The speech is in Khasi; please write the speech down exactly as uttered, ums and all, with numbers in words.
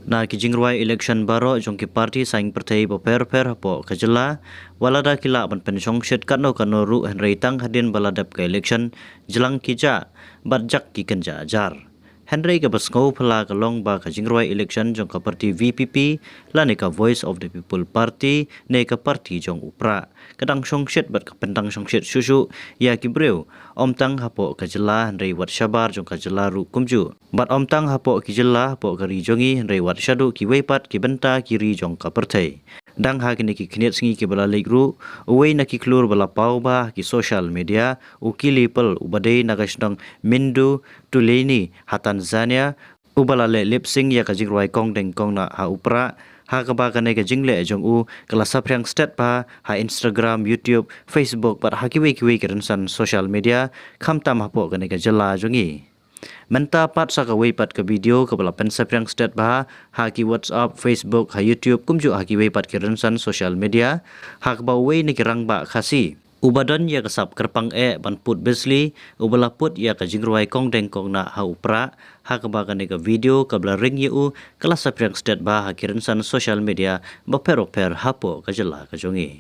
Na ki jingrwai election baroh jong ki party saiñ pyrthei bapher bapher hapoh ka jylla, wat lada ki lah ban pynshongshit katno katno ruh, hynrei tang hadien ba la dep ka election, jlang ki jah bad jak ki kynjah jar. Hynrei kaba sngewphylla ka long ba ka jingrwai election jong ka party V P P lane ka Voice of the People Party ne ka party jong u Prah ka dang shongshit bad ka pyndang shongshit shuh shuh ïa ki briew, ym tang hapoh ka jylla hynrei wat shabar jong ka jylla ruh kumjuh. Bad ym tang hapoh ki jylla hapoh ka ri jong ngi hynrei wat shaduh kiwei pat ki bynta ki ri jong ka pyrthei. Dang ha kine ki khyndiat sngi kiba la leit ruh, uwei na ki khlur ba la paw bha ha ki social media, u Kili Pearl uba dei na ka shnong Mindu Tuleni ha Tanzania, uba la leh lip sync ïa ka jingrwai Kong Deng Kong Nah ha u Prah, ha kaba kane ka jingleh jong u ka la saphriang stet bha ha Instagram, YouTube, Facebook bad ha kiwei kiwei ki rynsan social media, khamtam hapoh kane ka jylla jong ngi. Mynta pat sa kawei pat ka video kaba la pynsaphriang stet bha ha ki WhatsApp, Facebook, ha YouTube kumjuh ha kiwei pat ki rynsan social media, ha kaba uwei na ki rangbah Khasi uba don ïa ka sap kyrpang eh ban put bisli, uba la put ïa ka jingrwai Kong Deng Kong Nah ha u Prah, ha kaba kane ka video kaba la ring ïa u ka la saphriang stet bha ha ki rynsan social media bapher bapher hapoh ka jylla ka jong ngi.